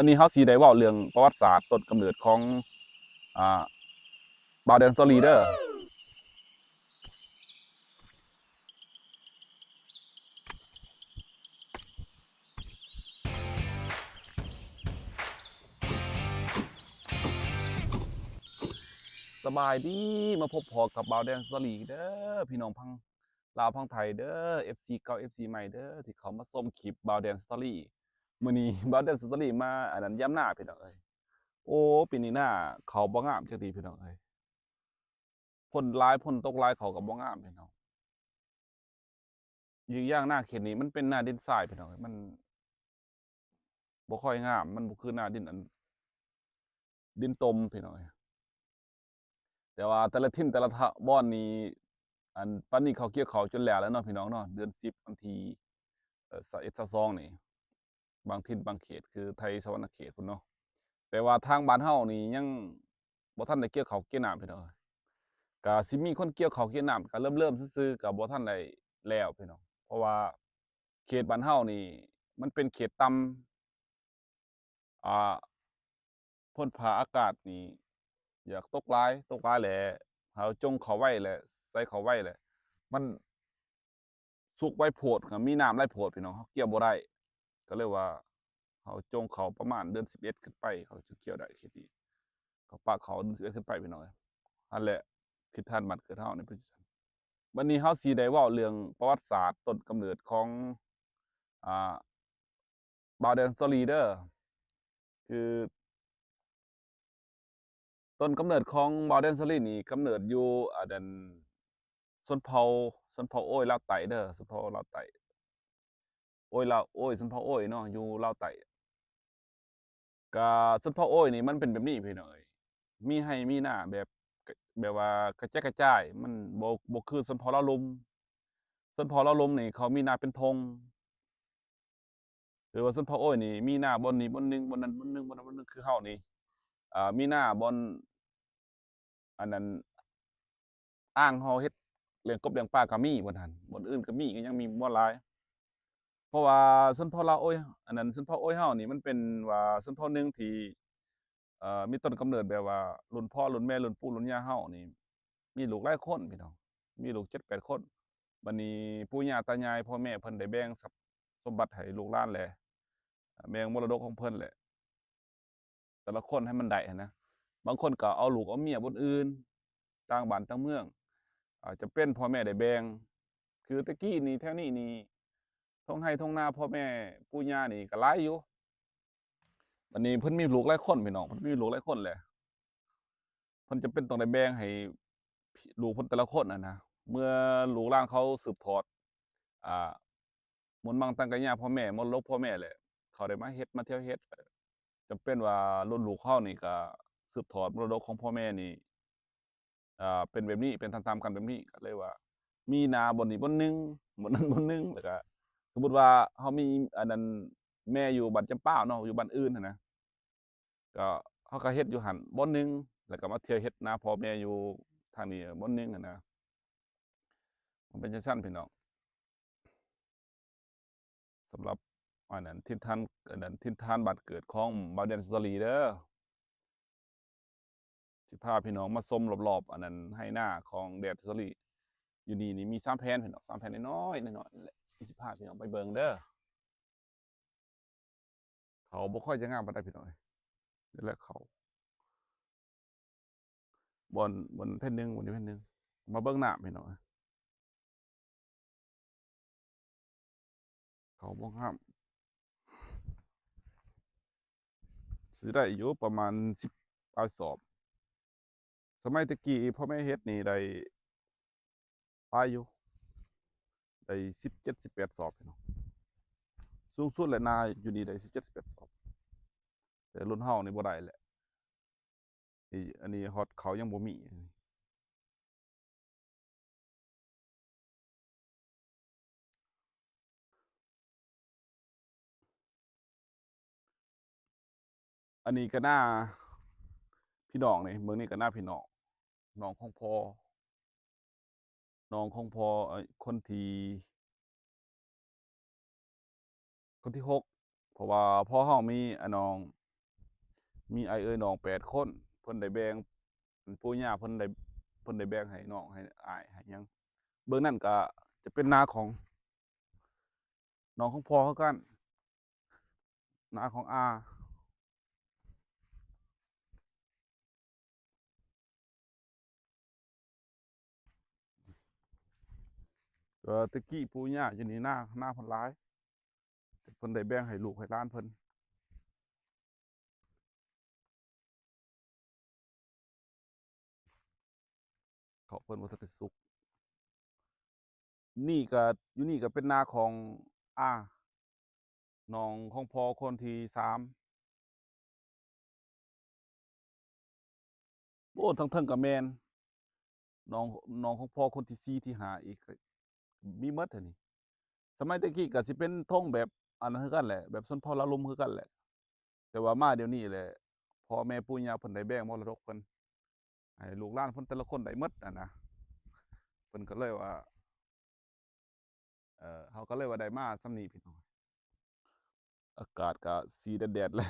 ວັນນີ້ເຮົາຊິໄດ້ເວົ້າເລື່ອງປະຫວັດສາດຕົ້ນກຳເນີດຂອງ ອ່າ ບ່າວແດນສະຕອຣີເດີ. ສະບາຍດີ ມາພົບພໍ້ກັບບ່າວແດນສະຕອຣີເດີ ພີ່ນ້ອງພັງລາວພັງໄທເດີ ເອັຟຊີເກົ່າ ເອັຟຊີໃໝ່ເດີ ທີ່ເຂົ້າມາຊົມຄລິບບ່າວແດນສະຕອຣີ. ມື້ນີ້ບ່າວແດນສະຕອຣີມາ ອັນນັ້ນ ຢາມນາ ພີ່ນ້ອງເອີຍ. ໂອ້ ປີນີ້ນາເຂົ້າບໍ່ງາມຈັກທີ ພີ່ນ້ອງເອີຍ. ຝົນຫຼາຍ ຝົນຕົກຫຼາຍ ເຂົ້າກໍບໍ່ງາມ ພີ່ນ້ອງ. ອີກຢ່າງນາເຂດນີ້ມັນເປັນນາດິນຊາຍ ພີ່ນ້ອງເອີຍ ມັນບໍ່ຄ່ອຍງາມ ມັນບໍ່ຄືນາດິນອັນ ດິນຕົມ ພີ່ນ້ອງເອີຍ. ແຕ່ວ່າແຕ່ລະຖິ່ນແຕ່ລະທະ ບ່ອນນີ້ ອັນ ປານນີ້ເຂົາກ່ຽວເຂົ້າຈົນແລ້ວແລ້ວເນາະ ພີ່ນ້ອງເນາະ ເດືອນສິບ ວັນທີ ເອີ ຊາວເອັດ ຊາວສອງນີ້ ບາງຖິ່ນບາງເຂດ ຄືໄທສະຫວັນນະເຂດພຸ້ນເນາະ. ແຕ່ວ່າທາງບ້ານເຮົານີ້ຍັງບໍ່ທັນໄດ້ກ່ຽວເຂົ້າກ່ຽວນ້ຳ ພີ່ນ້ອງເອີຍ. ກະຊິມີຄົນກ່ຽວເຂົ້າກ່ຽວນ້ຳ ກະເລີ່ມໆຊື່ໆ ກະບໍ່ທັນໄດ້ແລ້ວ ພີ່ນ້ອງ ເພາະວ່າເຂດບ້ານເຮົານີ້ມັນເປັນເຂດຕ່ຳ ອ່າ ຝົນຟ້າອາກາດນີ້ຢາກຕົກຫຼາຍ ຕົກຫຼາຍແຫຼະ ເຮົາຈົ່ງເຂົ້າໄວແຫຼະ ໃສ່ເຂົ້າໄວແຫຼະ ມັນສຸກໄວໂພດ ກໍມີນ້ຳຫຼາຍໂພດ ພີ່ນ້ອງ ເຮົາກ່ຽວບໍ່ໄດ້. ກໍເລີຍວ່າເຮົາຈົ່ງເຂົ້າປະມານເດືອນສິບເອັດຂຶ້ນໄປ ເຮົາຈຶ່ງກ່ຽວໄດ້ ເຂດນີ້ ເຂົາປະເຂົ້າເດືອນສິບເອັດຂຶ້ນໄປ ພີ່ນ້ອງເອີຍ. ຫັ້ນແຫຼະ ທິດທານບ້ານເກີດເຮົານີ້ເປັນຈັ່ງຊັ້ນ. ບັດນີ້ເຮົາຊິໄດ້ເວົ້າເລື່ອງປະຫວັດສາດຕົ້ນກຳເນີດຂອງ ອ່າ ບ່າວແດນສະຕອຣີເດີ ຄື ຕົ້ນກຳເນີດຂອງບ່າວແດນສະຕອຣີນີ້ ກຳເນີດຢູ່ ອັນນັ້ນ ຊົນເຜົ່າ ຊົນເຜົ່າໂອ້ຍລາວໃຕ້ເດີ ຊົນເຜົ່າລາວໃຕ້ ໂອ້ຍລາວ ໂອ້ຍ ຊົນເຜົ່າໂອ້ຍເນາະ ຢູ່ລາວໃຕ້. ກະຊົນເຜົ່າໂອ້ຍນີ້ມັນເປັນແບບນີ້ ພີ່ນ້ອງເອີຍ ມີໄຮ່ມີນາແບບ ແບບວ່າກະແຈກກະຈາຍ ມັນບໍ່ ບໍ່ຄືຊົນເຜົ່າລາວລຸ່ມ. ຊົນເຜົ່າລາວລຸ່ມນີ້ເຂົາມີນາເປັນທົ່ງ ຫຼືວ່າຊົນເຜົ່າໂອ້ຍນີ້ມີນາບ່ອນນີ້ບ່ອນໜຶ່ງ ບ່ອນນັ້ນບ່ອນໜຶ່ງ ບ່ອນນັ້ນບ່ອນໜຶ່ງ ຄືເຮົານີ້ ອ່າ ມີນາບ່ອນ ອັນນັ້ນ ອ່າງເຮົາເຮັດລ້ຽງກົບລ້ຽງປາກໍມີບ່ອນຫັ້ນ ບ່ອນອື່ນກໍມີ ກໍຍັງມີບໍ່ຫຼາຍ. ເພາະວ່າຊົນເຜົ່າລາວໂອ້ຍ ອັນນັ້ນ ຊົນເຜົ່າໂອ້ຍເຮົານີ້ ມັນເປັນວ່າຊົນເຜົ່າໜຶ່ງທີ່ ເອີ ມີຕົ້ນກຳເນີດແບບວ່າລຸ້ນພໍ່ລຸ້ນແມ່ ລຸ້ນປູ່ລຸ້ນຍ່າເຮົານີ້ ມີລູກຫຼາຍຄົນ ພີ່ນ້ອງ ມີລູກເຈັດແປດຄົນ. ບັດນີ້ປູ່ຍ່າຕາຍາຍ ພໍ່ແມ່ເພິ່ນໄດ້ແບ່ງຊັບສົມບັດໃຫ້ລູກຫຼານແຫຼະ ແບ່ງມໍລະດົກຂອງເພິ່ນແຫຼະ ແຕ່ລະຄົນໃຫ້ມັນໄດ້ຫັ້ນນະ. ບາງຄົນກໍເອົາລູກເອົາເມຍບ່ອນອື່ນ ຕ່າງບ້ານຕ່າງເມືອງ ອາດຈະເປັນພໍ່ແມ່ໄດ້ແບ່ງ. ຄືແຕ່ກີ້ນີ້ ແຖວນີ້ນີ້ ທົ່ງໄຮ່ທົ່ງນາພໍ່ແມ່ປູ່ຍ່ານີ້ກໍຫຼາຍຢູ່. ບັດນີ້ເພິ່ນມີລູກຫຼາຍຄົນ ພີ່ນ້ອງ ເພິ່ນມີລູກຫຼາຍຄົນແຫຼະ ເພິ່ນຈຳເປັນຕ້ອງໄດ້ແບ່ງໃຫ້ລູກເພິ່ນແຕ່ລະຄົນຫັ້ນນະ. ເມື່ອລູກຫຼານເຂົາສືບທອດ ອ່າ ມູນມັງຕັງກະຍາພໍ່ແມ່ ມໍລະດົກພໍ່ແມ່ແຫຼະ ເຂົາໄດ້ມາເຮັດ ມາທ່ຽວເຮັດ ຈຳເປັນວ່າລຸ້ນລູກເຮົານີ້ກະສືບທອດມໍລະດົກຂອງພໍ່ແມ່ນີ້ ອ່າ ເປັນແບບນີ້ ເປັນຕາມໆກັນແບບນີ້ ກໍເລີຍວ່າມີນາບ່ອນນີ້ບ່ອນໜຶ່ງ ບ່ອນນັ້ນບ່ອນໜຶ່ງ ແລ້ວກະສົມມຸດວ່າເຮົາມີ ອັນນັ້ນ ແມ່ຢູ່ບ້ານຈຳປາວເນາະ ຢູ່ບ້ານອື່ນຫັ້ນນະ ກໍເຮົາກໍເຮັດຢູ່ຫັ້ນບ່ອນໜຶ່ງ ແລ້ວກໍມາທ່ຽວເຮັດນາພໍ່ແມ່ຢູ່ທາງນີ້ບ່ອນໜຶ່ງຫັ້ນນະ. ມັນເປັນຈັ່ງຊັ້ນ ພີ່ນ້ອງ. ສຳລັບ ອັນນັ້ນ ຖິ່ນຖານ ອັນນັ້ນ ຖິ່ນຖານບ້ານເກີດຂອງບ່າວແດນສະຕອຣີເດີ ຊິພາພີ່ນ້ອງມາຊົມລອບໆ ອັນນັ້ນ ໄຮ່ນາຂອງແດນສະຕອຣີ. ຢູ່ນີ້ນີ້ມີສາມແຜ່ນ ພີ່ນ້ອງ ສາມແຜ່ນນ້ອຍໆ ນ້ອຍໆ ນີ້ແຫຼະ ຊິພາພີ່ນ້ອງໄປເບິ່ງເດີ. ເຂົາບໍ່ຄ່ອຍຈະງາມປານໃດ ພີ່ນ້ອງເອີຍ. ນີ້ແຫຼະເຂົາ ບ່ອນ ບ່ອນແຜ່ນໜຶ່ງ ບ່ອນນີ້ແຜ່ນໜຶ່ງ ມາເບິ່ງນ້ຳ ພີ່ນ້ອງເອີຍ. ເຂົາບໍ່ງາມ ຊິໄດ້ຢູ່ປະມານສິບປາຍສອບ. ສະໄໝແຕ່ກີ້ພໍ່ແມ່ເຮັດນີ້ໄດ້ຫຼາຍຢູ່ ໄດ້ສິບເຈັດ ສິບແປດສອບເນາະ. ສູງສຸດແຫຼະ ນາຢູ່ນີ້ໄດ້ສິບເຈັດ ສິບແປດສອບ ແຕ່ລຸ້ນເຮົານີ້ບໍ່ໄດ້ແຫຼະ. ນີ້ ອັນນີ້ຮອດເຂົາຍັງບໍ່ມີ. ອັນນີ້ກໍນາພີ່ນ້ອງນີ້ ເບິ່ງນີ້ກໍນາພີ່ນ້ອງ ນ້ອງຂອງພໍ່ ນ້ອງຂອງພໍ່ ເອີ ຄົນທີ ຄົນທີຫົກ ເພາະວ່າພໍ່ເຮົາມີ ອາ ນ້ອງ ມີອ້າຍເອື້ອຍນ້ອງແປດຄົນ ເພິ່ນໄດ້ແບ່ງ ປູ່ຍ່າເພິ່ນໄດ້ ເພິ່ນໄດ້ແບ່ງໃຫ້ນ້ອງ ໃຫ້ອ້າຍ ໃຫ້ຫຍັງ. ເບື້ອງນັ້ນກະຈະເປັນນາຂອງນ້ອງຂອງພໍ່ຄືກັນ ນາຂອງອາ. ກໍແຕ່ກີ້ປູ່ຍ່າຢູ່ນີ້ນາ ນາເພິ່ນຫຼາຍ ແຕ່ເພິ່ນໄດ້ແບ່ງໃຫ້ລູກໃຫ້ຫຼານເພິ່ນ. ເຂົາເພິ່ນບໍ່ທັນໄດ້ສຸກ. ນີ້ກະ ຢູ່ນີ້ກະເປັນນາຂອງອາ ນ້ອງຂອງພໍ່ຄົນທີສາມ. ໂອ້ ທາງເທິງກະແມ່ນ ນ້ອງ ນ້ອງຂອງພໍ່ຄົນທີສີ່ ທີຫ້າອີກ ມີໝົດຫັ້ນນີ້. ສະໄໝແຕ່ກີ້ກະຊິເປັນທົ່ງແບບອັນນັ້ນຄືກັນແຫຼະ ແບບຊົນເຜົ່າລາວລຸ່ມຄືກັນແຫຼະ ແຕ່ວ່າມາດຽວນີ້ແຫຼະ ພໍ່ແມ່ປູ່ຍ່າເພິ່ນໄດ້ແບ່ງມໍລະດົກເພິ່ນ ໃຫ້ລູກຫຼານເພິ່ນແຕ່ລະຄົນໄດ້ໝົດຫັ້ນນະ. ເພິ່ນກໍເລີຍວ່າ ເອີ ເຮົາກໍເລີຍວ່າໄດ້ມາສ່ຳນີ້ພີ່ນ້ອງ. ອາກາດກະສີແດດໆ ແຫຼະ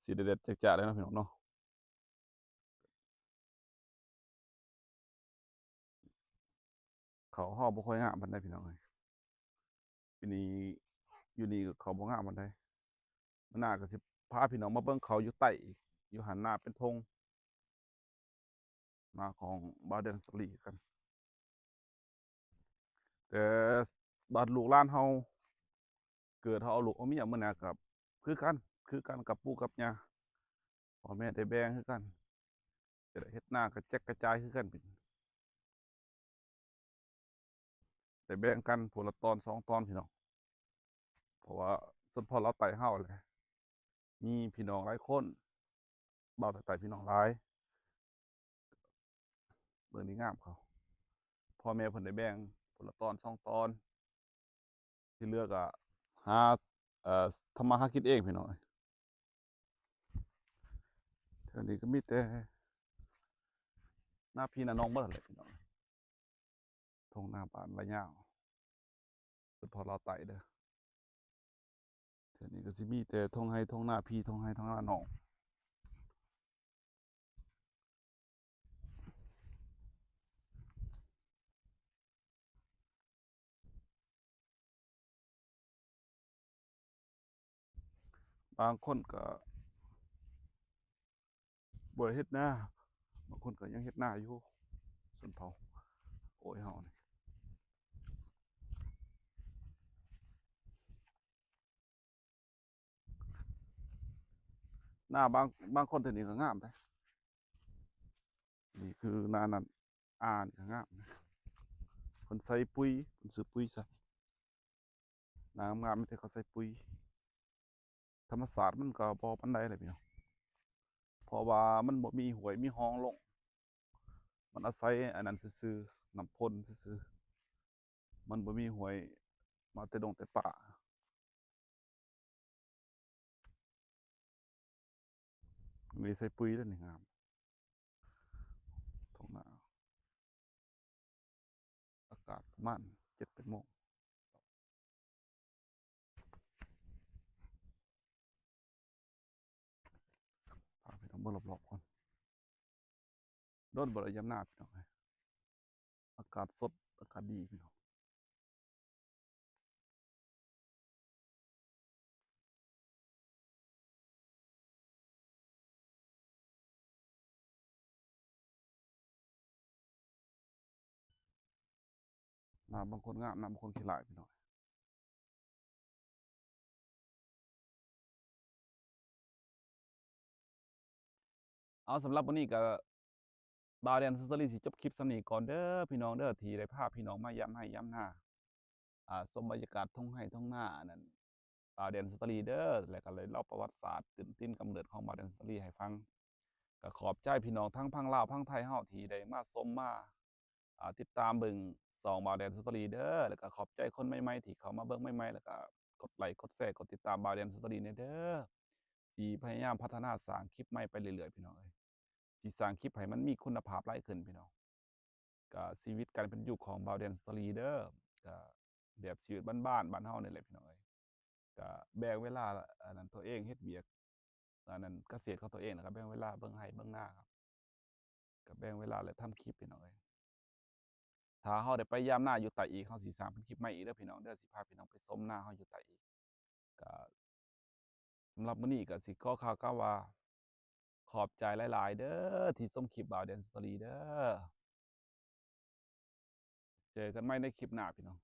ສີແດດໆ ຈາດໆ ເລີຍເນາະພີ່ນ້ອງເນາະ. ເຂົ້າເຮົາບໍ່ຄ່ອຍງາມປານໃດພີ່ນ້ອງເອີຍ ປີນີ້ ຢູ່ນີ້ກໍເຂົ້າບໍ່ງາມປານໃດ. ມື້ໜ້າກໍຊິພາພີ່ນ້ອງມາເບິ່ງເຂົ້າຢູ່ໃຕ້ອີກ ຢູ່ຫັ້ນນາເປັນທົ່ງ ນາຂອງບ່າວແດນສາລີຄືກັນ. ແຕ່ບາດລູກຫຼານເຮົາເກີດ ເຮົາເອົາລູກເອົາເມຍ ມື້ໜ້າກໍຄືກັນ ຄືກັນກັບປູ່ກັບຍ່າ ພໍ່ແມ່ໄດ້ແບ່ງຄືກັນ ຈະໄດ້ເຮັດນາກະແຈກກະຈາຍຄືກັນ ໄດ້ແບ່ງກັນຜູ້ລະຕອນສອງຕອນພີ່ນ້ອງ. ເພາະວ່າຊົນເຜົ່າລາວໃຕ້ເຮົາແຫຼະ ມີພີ່ນ້ອງຫຼາຍຄົນ ບ່າວໃຕ້ພີ່ນ້ອງຫຼາຍ. ເບິ່ງດີງາມເຂົາ ພໍ່ແມ່ເພິ່ນໄດ້ແບ່ງຄົນລະຕອນສອງຕອນ ທີ່ເຫຼືອກະຫາ ເອີ ທຳມາຫາກິນເອງພີ່ນ້ອງ. ແຖວນີ້ກໍມີແຕ່ນາພີ່ນານ້ອງເບິດຫັ້ນແຫຼະພີ່ນ້ອງ. ທົ່ງນາບ້ານລະຍາວ ເພາະລາວໃຕ້ເດີ. ແຖວນີ້ກໍຊິມີແຕ່ທົ່ງໄຮ່ທົ່ງນາພີ່ ທົ່ງໄຮ່ທົ່ງນານ້ອງ. ບາງຄົນກໍບໍ່ໄດ້ເຮັດນາ ບາງຄົນກໍຍັງເຮັດນາຢູ່ ຊົນເຜົ່າໂອ້ຍເຮົານີ້. ນາບາງ ບາງຄົນແຖວນີ້ກໍງາມເດ້. ນີ້ຄືນານັ້ນ ອາ ນີ້ກໍງາມ ເພິ່ນໃສ່ປຸ໋ຍ ເພິ່ນຊື້ປຸ໋ຍໃສ່. ນາງາມໆ ມີແຕ່ເຂົາໃສ່ປຸ໋ຍ. ທຳມະຊາດມັນກໍບໍ່ປານໃດແຫຼະພີ່ນ້ອງ ເພາະວ່າມັນບໍ່ມີຫ້ວຍມີຮ່ອງລົງ ມັນອາໄສອັນນັ້ນຊື່ໆ ນ້ຳຝົນຊື່ໆ ມັນບໍ່ມີຫ້ວຍມາແຕ່ດົງແຕ່ປ່າ. ນີ້ໃສ່ປຸ໋ຍແລ້ວນີ້ງາມ ທົ່ງນາ ອາກາດປະມານເຈັດແປດໂມງ. ພາພີ່ນ້ອງເບິ່ງລອບໆກ່ອນ ດົນບໍ່ໄດ້ຢາມນາພີ່ນ້ອງເອີຍ ອາກາດສົດ ອາກາດດີພີ່ນ້ອງ. ນາບາງຄົນງາມ ນາບາງຄົນຂີ້ຮ້າຍພີ່ນ້ອງ. ເອົາ ສຳລັບມື້ນີ້ກໍ ບ່າວແດນ ສະຕາລີ ຊິຈົບຄລິບສ່ຳນີ້ກ່ອນເດີພີ່ນ້ອງເດີ ທີ່ໄດ້ພາພີ່ນ້ອງມາຢາມໄຮ່ຢາມນາ ອ່າ ຊົມບັນຍາກາດທົ່ງໄຮ່ທົ່ງນາ ອັນນັ້ນ ບ່າວແດນ ສະຕາລີ ເດີ ແລະກໍໄດ້ເລົ່າປະຫວັດສາດ ຕົ້ນຕີນກຳເນີດຂອງບ່າວແດນ ສະຕາລີ ໃຫ້ຟັງ. ກໍຂອບໃຈພີ່ນ້ອງທັງຝັ່ງລາວຝັ່ງໄທເຮົາທີ່ໄດ້ມາຊົມມາ ອ່າ ຕິດຕາມເບິ່ງຊ່ອງບ່າວແດນ ສະຕາລີ ເດີ ແລ້ວກໍຂອບໃຈຄົນໃໝ່ໆທີ່ເຂົ້າມາເບິ່ງໃໝ່ໆ ແລ້ວກໍກົດໄລກົດແຊ ກົດຕິດຕາມບ່າວແດນ ສະຕາລີ ແດ່ເດີ ທີ່ພະຍາຍາມພັດທະນາສ້າງຄລິບໃໝ່ໄປເລື້ອຍໆ ພີ່ນ້ອງເອີຍ ຊິສ້າງຄລິບໃຫ້ມັນມີຄຸນນະພາບຫຼາຍຂຶ້ນພີ່ນ້ອງ. ກໍຊີວິດການເປັນຢູ່ຂອງບ່າວແດນ ສະຕາລີ ເດີ ກໍແບບຊີວິດບ້ານໆ ບ້ານເຮົານີ້ແຫຼະພີ່ນ້ອງເອີຍ ກະແບ່ງເວລາ ອັນນັ້ນ ຕົວເອງເຮັດວຽກ ອັນນັ້ນກະເສດຂອງຕົວເອງ ແລ້ວກໍແບ່ງເວລາເບິ່ງໄຮ່ເບິ່ງນາ ກໍແບ່ງເວລາ ແລະ ທຳຄລິບ ພີ່ນ້ອງເອີຍ. ຖ້າເຮົາໄດ້ໄປຢາມນາຢູ່ໃຕ້ອີກ ເຮົາຊິສ້າງເປັນຄລິບໃໝ່ອີກເດີພີ່ນ້ອງເດີ ຊິພາພີ່ນ້ອງໄປຊົມນາເຮົາຢູ່ໃຕ້ອີກ. ກໍສຳລັບມື້ນີ້ກໍຊິຂໍກ່າວຄຳວ່າ ຂອບໃຈຫຼາຍໆເດີ ທີ່ຊົມຄລິບບ່າວແດນສະຕໍຣີເດີ. ເຈີກັນໃໝ່ໃນຄລິບໜ້າພີ່ນ້ອງ.